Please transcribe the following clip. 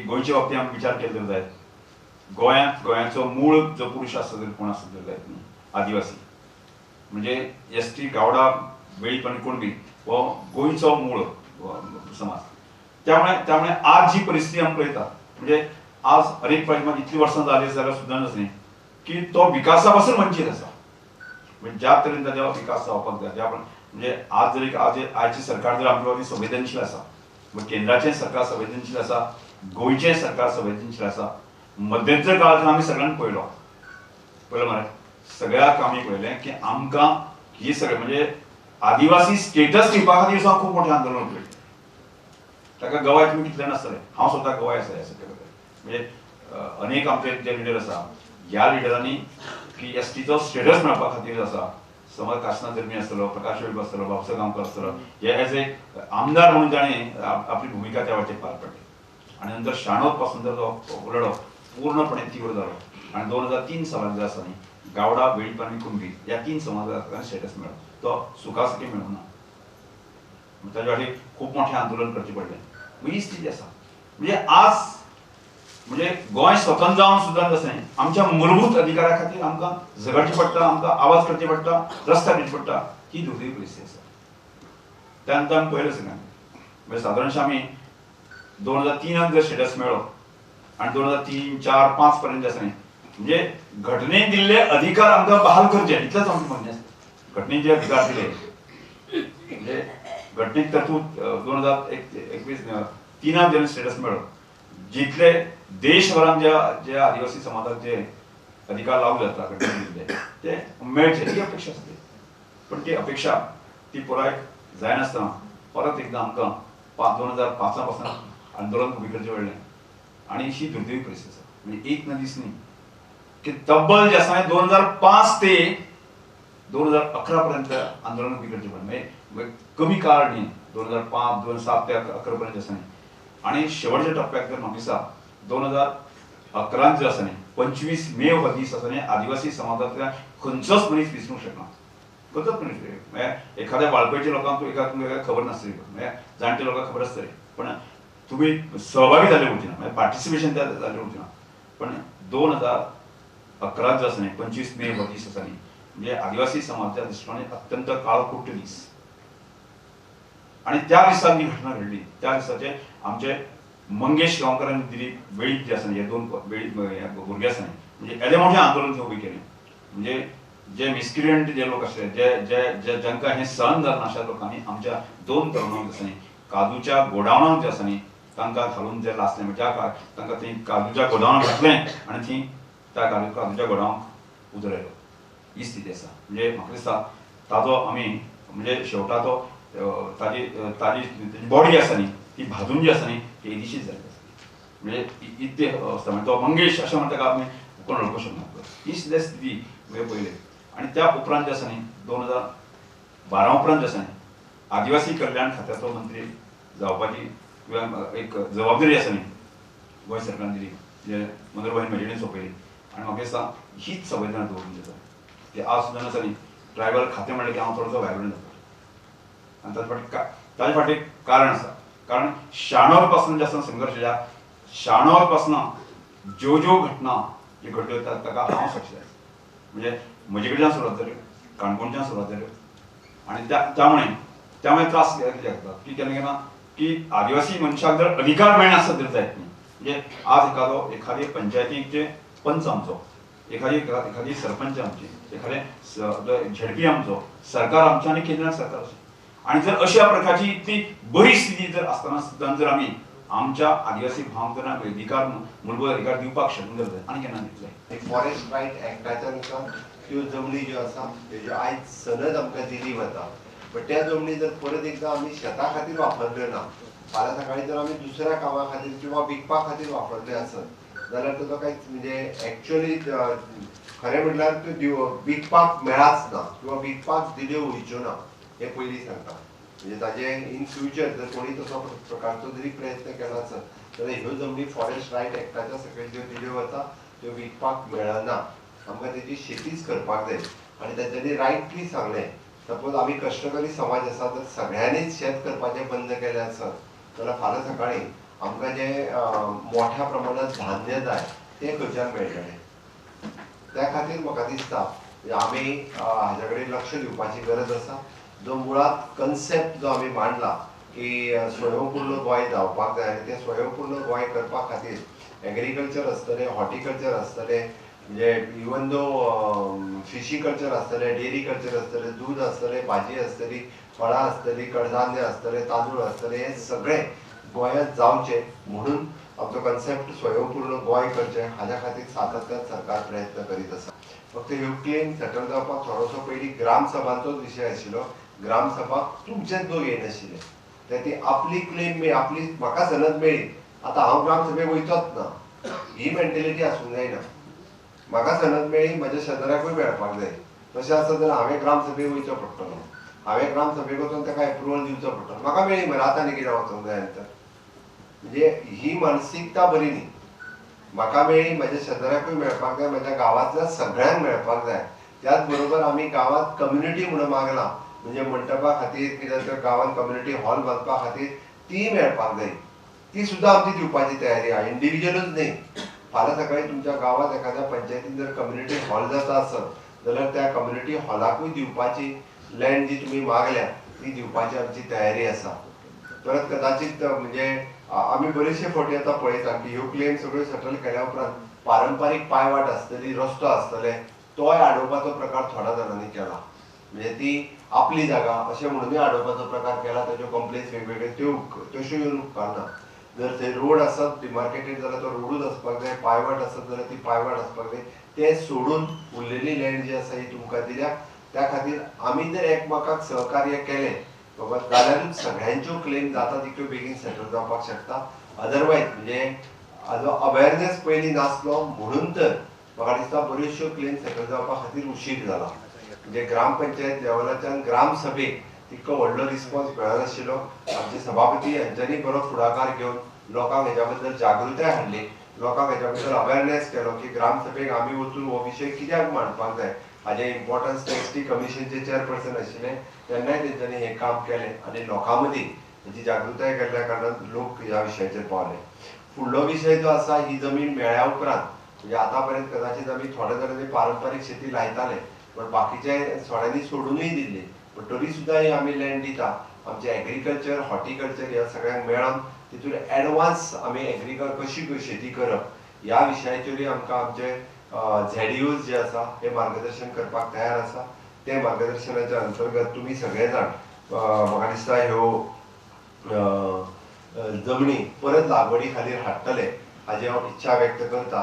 गोंयच्या बाबतींत आमी विचार केलो तर जायत, गोंयांत गोंयाचो मूळ जो पुरुश आसता जर कोण आसता तर जायत न्ही, आदिवासी, म्हणजे एस टी गावडा वेळीप आनी कुणबी हो गोंयचो मूळ समाज. त्यामुळे त्यामुळे आज जी परिस्थिती आमी पळयता, म्हणजे आज अनेक पावटी इतली वर्सां जाली जाल्यार सुद्दां न्ही की तो विकासा पासून वंचीत आसा. म्हणजे ज्या तरेन ताच्या विकास जावपाक जाय, ज्या म्हणजे आज जरी आज आयची सरकार जर आमच्या बाबतींत संवेदनशील आसा, केंद्राचें सरकार संवेदनशील आसा, गोंयचें सरकार संवेदनशील आसा. मध्यंतर काळांत आमी सगळ्यांनी पळयलो पळयलो मरे सगळ्याक आमी पळयलें की आमकां ही सगळें म्हणजे आदिवासी स्टेटस दिवपा खातीर सुद्दां खूब मोठें आंदोलन उठलें. ताका गवाय तुमी कितले नासतले, हांव स्वता गवाय आसा ह्या सगळ्या. म्हणजे अनेक आमचे जे लिडर आसा, ह्या लिडरांनी की एस टीचो स्टेटस मेळपा खातीर आसा, समज काशनाथ धर्मी आसतलो, प्रकाश वेळीप आसतलो, बाबसा गांवकर आसतलो, हे एज ए आमदार म्हणून ताणें आपली भुमिका त्या वाटेक पार पडली. आनी नंतर 96 पासून तर तो लढो पूर्णपणे तीव्र जालो आनी 2003 सालांत जे आसा न्ही, गावडा वेळीप आनी कुणबी ह्या 3 समाजाक स्टेटस मेळ्ळो, तो सुखासुखी मेळूंक ना. ताच्या फाटी खूब मोठें आंदोलन करचें पडलें. ही स्थिती आसा. म्हणजे आज म्हणजे गोंय स्वतंत्र जावन सुद्दां जशें आमच्या मूलभूत अधिकारा खातीर आमकां झगडचें पडटा, आमकां आवाज करचे पडटा, रस्त्यार येवचें पडटा, ही दुर्दैवी परिस्थिती आसा. त्या नंतर आमी पळयलें सगळ्यांनी, म्हणजे सादारणशें आमी 2003 जर स्टेटस मेळ्ळो आनी 2003, 4, 5 पर्यंत आसा न्ही, म्हणजे घटनेन दिल्ले अधिकार आमकां बहाल करचे इतलेंच आमचें म्हणणें आसा. घटनेन जे अधिकार दिले, म्हणजे घटनेक तरतूद 2021 3 जेन्ना स्टेटस मेळ्ळो, जितले देशभरान ज्या ज्या आदिवासी समाजाक जे अधिकार लागू जाता घटनेन दिल्ले ते मेळचे ही अपेक्षा आसली. पण ती अपेक्षा ती पुराय जायनासतना परत एकदां आमकां 2005 पासून आंदोलन उबें करचें पडलें. आनी ही दुर्दैवी परिस्थिती आसा. म्हणजे एक ना दीस न्ही की तब्बल जे आसा 2005 ते 2011 पर्यंत आंदोलन उबें करचें पडलें. म्हणजे कमी काळ न्ही, 2005, 2007 ते 11 पर्यंत आसा न्ही. आनी शेवटच्या टप्प्याक तर म्हाका दिसता 2011 जे आसा न्ही, 25 मे हो दीस आसा न्ही, आदिवासी समाजांतल्या खंयचोच मनीस विसरूंक शकना, खंयचोच मनीस. म्हणजे एखाद्या वाळपयच्या लोकांक एका खबर नासतली, म्हणजे जाणटे लोकांक खबर आसतली, पण तुमी सहभागी जाल्ले उरचे ना, म्हणजे पार्टिसिपेशन त्या जाल्लें उरचें ना. पण 2011 जो आसा न्ही, 25 मे हो दीस आसा न्ही, म्हणजे आदिवासी समाजाच्या दृश्टीकोनान अत्यंत काळकुट्ट दीस. आनी त्या दिसा जी घटना घडली त्या दिसाचे आमचे मंगेश गांवकर आनी दिलीप वेळीप जे आसा न्ही, हे 2 वेळीप भुरगे आसा न्ही, म्हणजे येदें मोठें आंदोलन थंय उबें केलें. म्हणजे जे मिसक्रियंट जे लोक आसले, जे जे जे जांकां हें सहन जालें अशा लोकांनी आमच्या 2 तरुणांक जे आसा न्ही, काजूच्या गोडावणांत जे आसा न्ही तांकां घालून जे लासलें, म्हणजे तांकां थंय काजूच्या गोदावणांत घातलें आनी थंय त्या काजूच्या गोडावणाक उजो लायलो. ही स्थिती आसा. म्हणजे म्हाका दिसता ताजो आमी म्हणजे शेवटा तो ताजी ताजी बॉडी आसा न्ही ती भाजून जी आसा न्ही ती येदीशीच जाल्ली आसा. म्हणजे इतली अवस्था, म्हणजे तो मंगेश अशें म्हणटा ताका आमी कोण वळखूंक शकना. ही सुद्दां स्थिती म्हणजे पयली. आनी त्या उपरांत जे आसा न्ही 2012 उपरांत जे आसा न्ही, आदिवासी कल्याण खात्याचो मंत्री जावपाची किंवा एक जबाबदारी आसा न्ही गोंय सरकारान दिली, जे मनोहरभाईन म्हजे कडेन सोंपयली. आनी म्हाका दिसता हीच संवेदना दवरून दिता की आज सुद्दां आसा न्ही ट्रायबल खातें म्हणलें की हांव थोडोसो व्हायब्रंट जाता. आनी ताजे फाटी कारण आसा, कारण 96 पासून जे आसा संघर्श, ह्या 96 पासून ज्यो ज्यो घटना ज्यो घडल्यो ताका हांव साक्षी आसा. म्हणजे म्हजे कडच्यान सुरवात जाल्यो, काणकोणच्यान सुरवात जाल्यो. आनी त्यामुळे त्यामुळे त्रास कित्याक जाता की केन्ना केन्ना की आदिवासी मनशाक जर अधिकार मेळना आसत जर जायत न्ही. म्हणजे आज एखादो एखादे पंचायतीचे पंच आमचो, एखादी एखादी सरपंच आमची, एखादे झेडपी आमचो, सरकार आमचें आनी केंद्रान सरकार अशें. आनी जर अशा प्रकारची इतली बरी स्थिती जर आसतना सुद्दां जर आमी आमच्या आदिवासी भावांक जर अधिकार मूलभूत अधिकार दिवपाक शकना जाल्यार आनी केन्ना दितले. फॉरेस्ट रायट एक्टाच्या नुसार त्यो जमनी ज्यो आसा त्यो आयज सनद आमकां दिली वता, बट त्या जमनी जर परत एकदां आमी शेता खातीर वापरल्यो ना, फाल्यां सकाळीं जर आमी दुसऱ्या कामा खातीर किंवा विकपा खातीर वापरले आसत जाल्यार ताजो कांयच म्हणजे एक्चुअली खरें म्हटल्यार त्यो विकपाक मेळाच ना किंवा विकपाक दिल्यो वयच्यो ना, हें पयलीं सांगता. म्हणजे ताजे इन फ्युचर जर कोणी तसो प्रकारचो जरी प्रयत्न केला आसत जाल्यार ह्यो जमनी फॉरेस्ट रायट एक्टाच्या सकयल ज्यो दिल्यो वता त्यो विकपाक मेळना, आमकां तेजी शेतीच करपाक जाय. आनी तांच्यांनी रायटली सांगलें, सपोज आमी कश्टकरी समाज आसा तर सगळ्यांनीच शेत करपाचें बंद केलें आसत जाल्यार फाल्यां सकाळीं आमकां जें मोठ्या प्रमाणात धान्य जाय तें खंयच्यान मेळटलें. त्या खातीर म्हाका दिसता आमी हाज्या कडेन लक्ष दिवपाची गरज आसा. जो मुळांत कन्सेप्ट जो आमी मांडला की स्वयंपूर्ण गोंय जावपाक जाय आनी तें स्वयंपूर्ण गोंय करपा खातीर एग्रीकल्चर आसतलें, हॉर्टिकल्चर आसतलें, म्हणजे इवन दो फिशीकल्चर आसतलें, डेअरी कल्चर आसतलें, दूद आसतलें, भाजी आसतली, फळां आसतली, कडधान्य आसतलें, तांदूळ आसतलें, हें सगळें गोंयांत जावचें म्हणून आमचो कन्सेप्ट स्वयंपूर्ण गोंय करचें हाज्या खातीर सातत्यान सरकार प्रयत्न करीत आसा. फक्त ह्यो क्लेम सेटल जावपाक थोडोसो पयलीं ग्रामसभांचोच विशय आशिल्लो. ग्रामसभा तुमचेच लोक येनाशिल्ले, ते ती आपली क्लेम मेळ्ळी, आपली म्हाका सनद मेळ्ळी, आतां हांव ग्रामसभेक वयचोच ना, ही मेंटेलिटी आसूंक जायना. म्हाका सनद मेळ्ळी, म्हज्या शेजाऱ्याकूय मेळपाक जाय. तशें आसत जाल्यार हांवें ग्रामसभेक वयचो पडटलो, हांवें ग्रामसभेक वचून ताका एप्रुवल दिवचो पडटलो. म्हाका मेळ्ळी मरे, आतां आनी कित्याक वचूंक जाय नंतर. म्हणजे ही मानसिकता बरी न्ही. म्हाका मेळ्ळी, म्हज्या शेजाऱ्याकूय मेळपाक जाय, म्हज्या गांवांतल्या सगळ्यांक मेळपाक जाय. त्याच बरोबर आमी गांवांत कम्युनिटी म्हणून मागलां, म्हणजे मंटपा खातीर कितें तर गांवांत कम्युनिटी हॉल बांदपा खातीर ती मेळपाक जाय, ती सुद्दां आमची दिवपाची तयारी आहा. इंडिविज्युअलूच न्ही, फाल्यां सकाळी तुमच्या गांवांत एखाद्या पंचायतीन जर कम्युनिटी हॉल जाता आसत जाल्यार त्या कम्युनिटी हॉलाकूय दिवपाची लँड जी तुमी मागल्या ती दिवपाची आमची तयारी आसा. परत कदाचित म्हणजे आमी बरेचशे फावटी आतां पळयता की ह्यो क्लेम सगळ्यो सेटल केल्या उपरांत पारंपारीक पायवाट आसतली, रस्तो आसतले, तोय आडोवपाचो प्रकार थोड्या जाणांनी केला. म्हणजे ती आपली जागा अशें म्हणूनय आडोवपाचो प्रकार केला, ताच्यो कंप्लेन्स वेगवेगळे त्यो तश्यो येवन उपकारना. जर थंय रोड आसत डिमार्केटेड जाल्यार तो रोडूच आसपाक जाय, पायवाट आसत जाल्यार ती पायवाट आसपाक जाय. ते सोडून उरलेली लँड जी आसा ही तुमकां दिल्या. त्या खातीर आमी जर एकमेकाक सहकार्य केलें बाबा जाल्यारूच सगळ्यांच्यो क्लेम जाता तितक्यो बेगीन सेटल जावपाक शकता. अदरवायज म्हणजे हाजो अवेरनेस पयलीं नासलो म्हणून तर म्हाका दिसता बऱ्योचश्यो क्लेम सेटल जावपा खातीर उशीर जाला. म्हणजे ग्रामपंचायत लेवलाच्यान ग्रामसभेक तितको व्हडलो रिस्पॉन्स मेळनाशिल्लो. आमचे सभापती हांच्यांनी बरो फुडाकार घेवन लोकांक हेज्या बद्दल जागृताय हाडली, लोकांक हेज्या बद्दल अवेरनेस केलो की ग्रामसभेक आमी वचून हो विशय कित्याक मांडपाक जाय, हाजें इम्पॉर्टन्स एस टी कमिशनचे चेअरपर्सन आशिल्ले तेन्नाय तेंच्यांनी हें काम केलें आनी लोकां मदीं हेजी जागृताय केल्ल्या कारणान लोक ह्या विशयाचेर पावले. फुडलो विशय जो आसा, ही जमीन मेळ्ळ्या उपरांत म्हणजे आतां पर्यंत कदाचित आमी थोड्या जाणांनी पारंपारीक शेती लायताले, पण बाकीचे थोड्यांनी सोडूनय दिल्ली, पण तरी सुद्दां ही आमी लँड दिता. आमचे एग्रीकल्चर, हॉर्टिकल्चर ह्या सगळ्यांक मेळोन तितून एडवान्स आमी एग्रीकल्चर कशी शेती करप ह्या विशयाचेरूय आमकां आमचे झेडयूज जे आसा हे मार्गदर्शन करपाक तयार आसा. ते मार्गदर्शनाच्या अंतर्गत तुमी सगळे जाण म्हाका दिसता ह्यो जमनी परत लागवडी खातीर हाडटले हाजी हांव इच्छा व्यक्त करता.